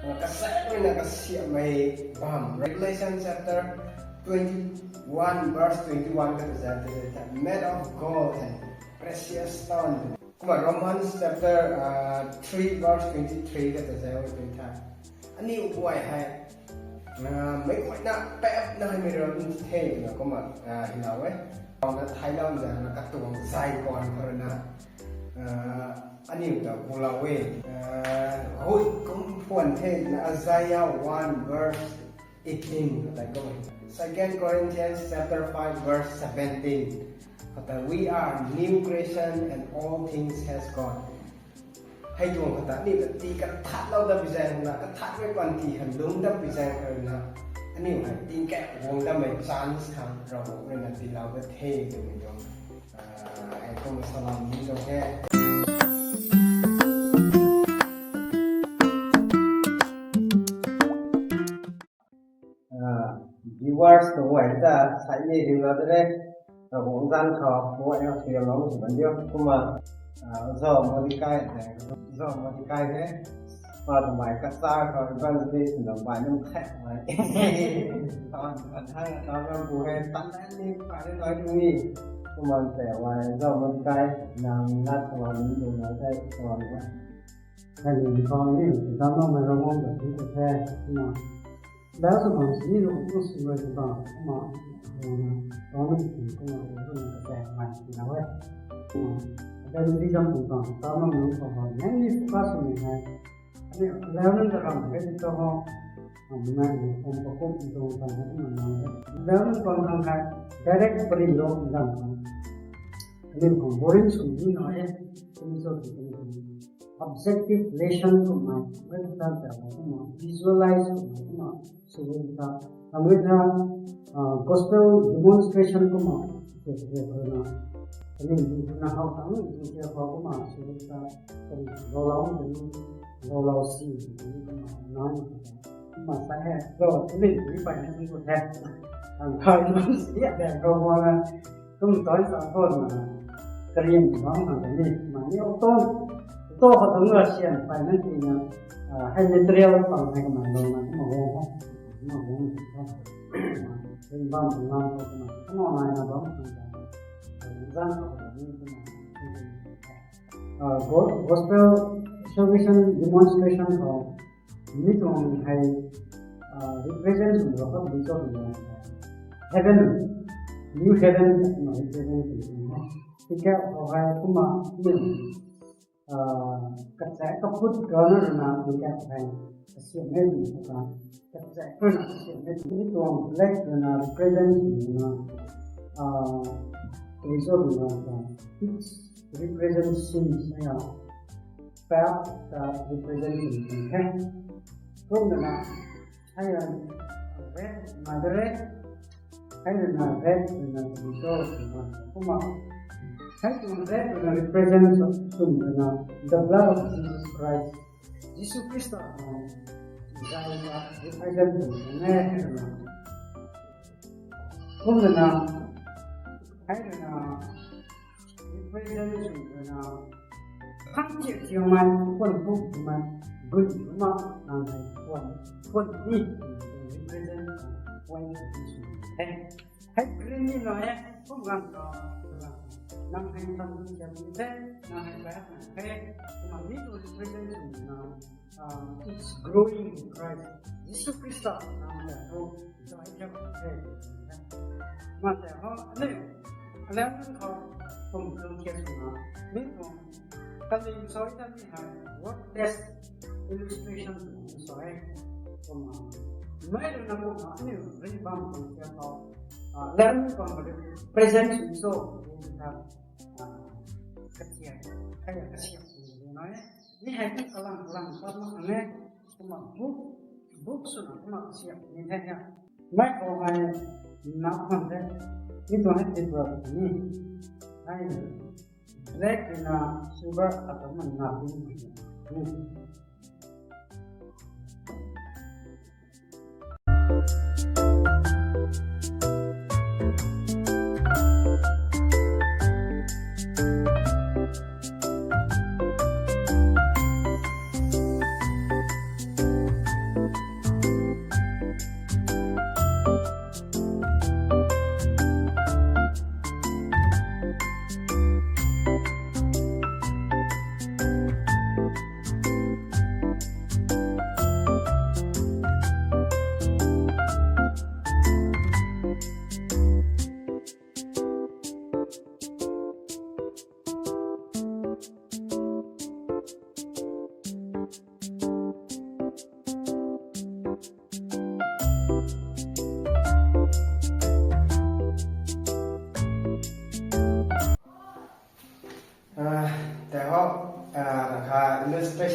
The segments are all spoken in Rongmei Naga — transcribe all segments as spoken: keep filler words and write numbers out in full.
Kasaekc ruina kasiamhmei bam. Revelation chapter twenty-one verse twenty-one kata zauc the, made of gold and precious stone. Kumna Romans chapter three verse twenty-three kata zauc the. Aniu guay hei meic guayna pap naimei ram the twna kumna hilou e. Kumna thailou zana katuang zay kuan khou ruina aniu ta gulou e. Hui kum phuan the na Isaiah one verse eighteen kata kum e. Second Corinthians chapter five verse seventeen kata, we are new creation and all things has gone. Hei tuang kata aniu ta tii kathatlou dat pi zaeng na, kathatmei panty hei lungc dat pi zaeng na, aniu hei tingkauh guang datmei chance khang Ravguangc ruina tiilou dat the twmei tuang hei kumna salam ni tuang the. Viewers tu guay ta sai ni ringna de re. Ravguangc zanc khou guay na suaihiamlou sw kan diu. Kumna Zhao Modikai, Zhao Modikai he. Pa twmei kachar khou evangelist na bai num khe mei. Tan kan thang tan ram pu he, tan lan ni pai ni nai tu ni. Kumna tei guay Zhao Modikai nang lat tuang ni tu na tei tuang ni. Hei ni khou ni, tan nau mei Ravguangc ta tu the. Kumna Lau sw bam sini lu ku sw rui sw bam kumna, kumna, kumna, kumna, kumna, kumna, kumna, evangelism kumna, kumna, kumna, kumna, mainly focus swmei hei. Aniu learning ta ram hei tu ho, kumna, kumna, kumna, kumna, kumna, learning kumna, kumna, direct pari lo, kumna, kumna. Aniu kumna boring swmei na e, kumna, kumna, kumna. Objective lesson kumna, mei ta ta kumna, visualize kumna, kumna, sw ta, mei ta, gospel demonstration kumna, ke ke kumna, ani ni na how ta ni ke ke how kumna, sw ta, kumna, rollout kumna, rollout si kumna, nai kumna, kumna sa he, ro, ani ni pai na kumna he, ang kai na si ya de, ro kumna, Kum tei sa khou na, karian bam khang ni, mani auto, auto khou tuang Russian finance na, hei material pang hei kamei lou na, kumna guang ho, kumna guang ho, rin bam tuang lam khou kumna, kumna nai na bam khang ta, zan khou ni kumna, Go-, Gospel Salvation Demonstration khou, Mi tuang hei represent swna khou bui cho twna heaven, new heaven na represent swna. Tikau khou hei kumna mi kachaek kaput kana runa tikau hei kasiamhmei twna kachaek runa kasiamhmei mi tuang black runa represent swna bui cho twna. It's represent sins na. Path ta represent sw the. Kumna, hei red na de re, hei na red na control na. Kumna, hei tuang red na represent sw na the blood of Jesus Christ. Jisu Khrista na zay ta represent sw na. Kumna, hei na represent swna, khang chiak chiak mei, khwan puk mei, gun ma, nang hei khwan, khwan ni, represent, khwan ni swna. Hei, hei green ni na e, kum gan ka, nang hei khang chiak ni the, nang hei red na the, kumna ni tu represent swna. It's growing in Christ. Jisu Khrista nang ta tu zay khe the. Ma tei ho, aniu, aniu nang khou kum tu khe swna, mi tuang, kani soi ta mi hei, wordless illustration tu soi. Kumna, mei rui na kumna, aniu, rin bam tu khe khou, learn bam tu present sw so, kumna, kasiamh, kasiamh sw na e. Ni hei tu kalang kalang pat mak khang e, kumna book, book swna kumna siam ni the ya. Mei khou hei nap khang the, ni tuang hei paper ni, hei black na silver ata kumna nap ni.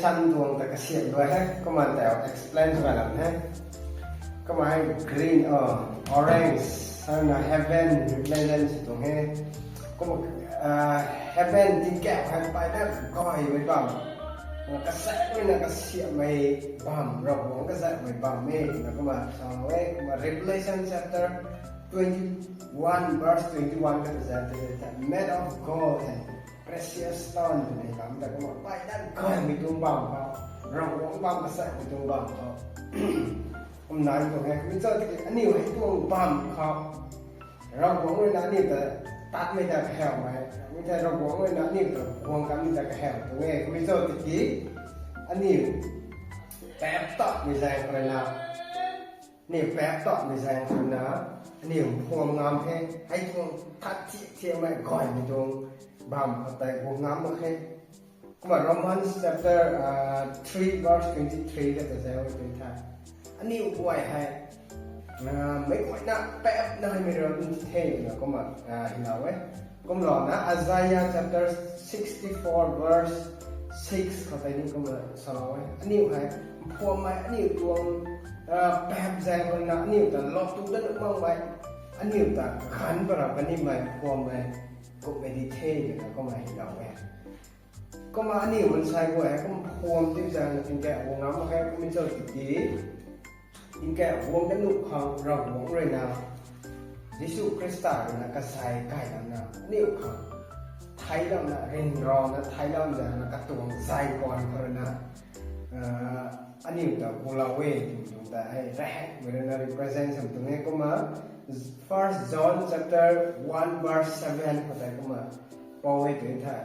Tan tuang ta kasiam dua he, kumna tei explain sw lam he. Kumna hei green, uh, orange, sana heaven represent sw tuang he. Kumna, uh, heaven tingkauh hei payna gaymei bam. Kasaekmei na kasiamhmei bam, Ravguangc kazaekmei bam e, na kumna sa e, kumna Revelation chapter twenty-one verse twenty-one ka ta zat te, made of gold and precious stone twmei lam ta kumna payna gaymei tuang bam khou, Ravguangc bam kasaekmei tuang bam khou. Kumna tuang he, mi cho tiki aniu hei tuang bam khou Ravguangc rui na aniu ta tatmei ta kahawmei, mi thei Ravguangc rui na aniu ta guang kanmei ta kahaw tuang e, mi cho tiki aniu paap tatmei zaeng khou rui na, aniu paap tatmei zaeng khou rui na, aniu phuam ngam he, hei tuang tat thiak thiakmei gaymei tuang bam khou tei guang ngam mak khe. Kumna Romans chapter, uh, three verse twenty-three ka ta zau tw the. Aniu guay hei, uh, meic guayna paap naimei rui na the twna kumna, uh, hilou e. Kumlouna Isaiah chapter sixty-four verse six khou tei ni kumna salou e. Aniu hei, phuammei aniu tuang, uh, paap zaeng khou rui na aniu ta lou tu dat nuh makmei, aniu ta ganv para kanimei phuammei kummei di the twna kumna hilou e. Kumna aniu mansei guay hei kum phuam ti zaeng na tingkauh guang ngam mak khe, kum cho tiki tingkauh guang dat nuh khang Ravguangc rui na, Jisu Khrista rui na kazei kay lam na, aniu khang theilouna, ryanrana theilouna, katuang zay kuan khou rui na, uh, aniu ta gulou e twmei tuang ta hei, rahekmei rui na represent sw tuang e. Kumna First John chapter one verse seven khou tei kumna pou e tw the.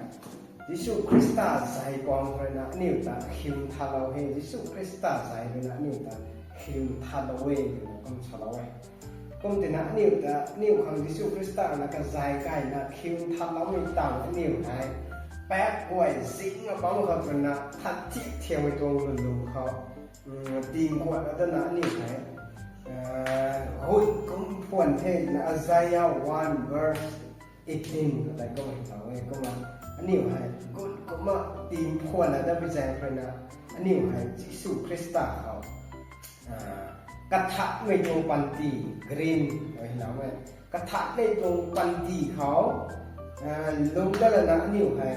Jisu Khrista zay kuan khou rui na aniu ta khiu nthanlou e, Jisu Khrista zay rui na aniu ta khiu nthanlou e twna kum salou e. Kum tina aniu ta, aniu khang Jisu Khrista na kazei kay na khiu nthanloumei tang aniu hei, paap guay zingna bam khou rui na, tat thiak thiakmei tuang lwnlung khou, mm, tingkuat la dana aniu hei, uh, gut kum phuan the na Isaiah one verse eighteen khou tei kumna hilou e. Kumna aniu hei gut kumna tingkuat la dat bi zaeng khou rui na, aniu hei Jisu Khrista khou, uh, kathatmei tuang panty, green, uh, hilou e. Kathatmei tuang panty khou, uh, lungc dat lana aniu hei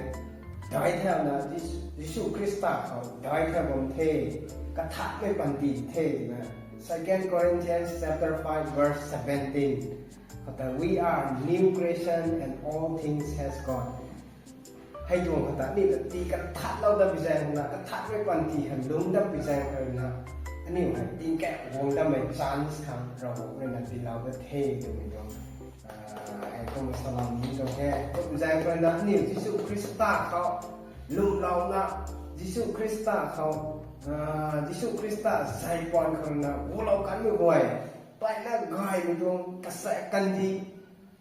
daic thauna Jis-, Jisu Khrista khou daic thau bam the, kathatmei panty the twna Second Corinthians chapter five verse seventeen khou ta, we are new creation and all things has God. Hei tuang khou ta aniu ta tii kathatlou dat bi zaeng na, kathatmei panty hei lungc dat bi zaeng khou rui na, aniu hei tingkauh guang datmei chance khang Ravguangc rui na tiilou dat the twmei tuang, uh, hei kumna salou ni tuang the. Kum zaeng khou rui na aniu Jisu Khrista khou lwmlouna, Jisu Khrista khou, uh, Jisu Khrista zay kuan khou rui na gulou kanmei guay, payna gaymei tuang kasaek kandih,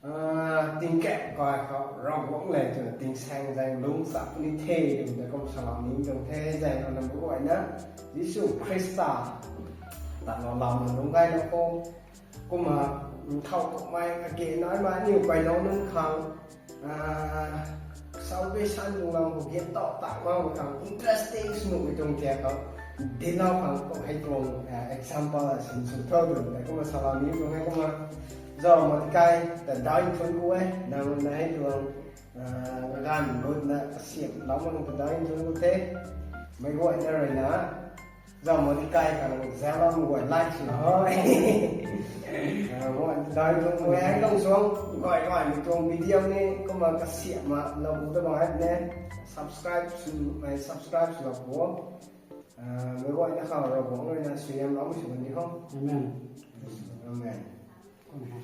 uh, tingkauh kay khou Ravguangc le twna tingsaeng zaeng lungc chap ni the twmei ta kum salou ni tuang the. Zaeng khou na meic guayna Jisu Khrista ta lou lam na lungc gaylou khou, kumna, mm, thau kummei kage naimei aniu kailou nunc khang, uh, salvation tuang lam khou gan tau tak makmei khang interesting sw nuhmei tuang thiak khou, dinclou khang kum hei tuang, uh, example sinsw tho twmei ta kumna salou ni tuang e. Kumna zau Mordecai ta daic thun ku e, nang na hei tuang, uh, ganv gutna kasiamhlou mak ta daic thun ku the. Meic guayna rui na zau Mordecai khang zaulam guay like swna hoi, uh, guay daic thun ku e, hei tuang suang guay guaymei tuang medium ni kumna kasiamhlou ku ta bang e ne, subscribe sw, mei subscribe swlou pu o. Uh, meic guayna khang Ravguangc rui na suaihiamloumei sw kan di ho. Amen. Amen. Amen.